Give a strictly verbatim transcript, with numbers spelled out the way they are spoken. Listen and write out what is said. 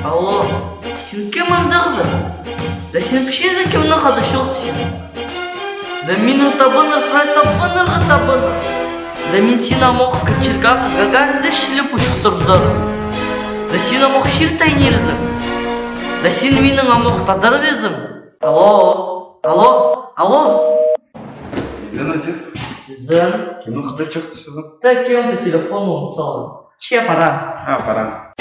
Алло, син кем андағзың? Да син пілчезің, кемнең хада чоохтасчазың. Да мині табынар, прай табынарға табынар. Да мин сині амох кочергаға, Гагаринда чіли пу чоохтап турзам. Да син амох чир тайнирзың. Да син минің амох тадар ээзім. Алло, алло, алло. Изен, Азиз. Изен. Кемнең хада чоохтасчазың? Да кем-то телефонын салған. Че, парам. А, парам.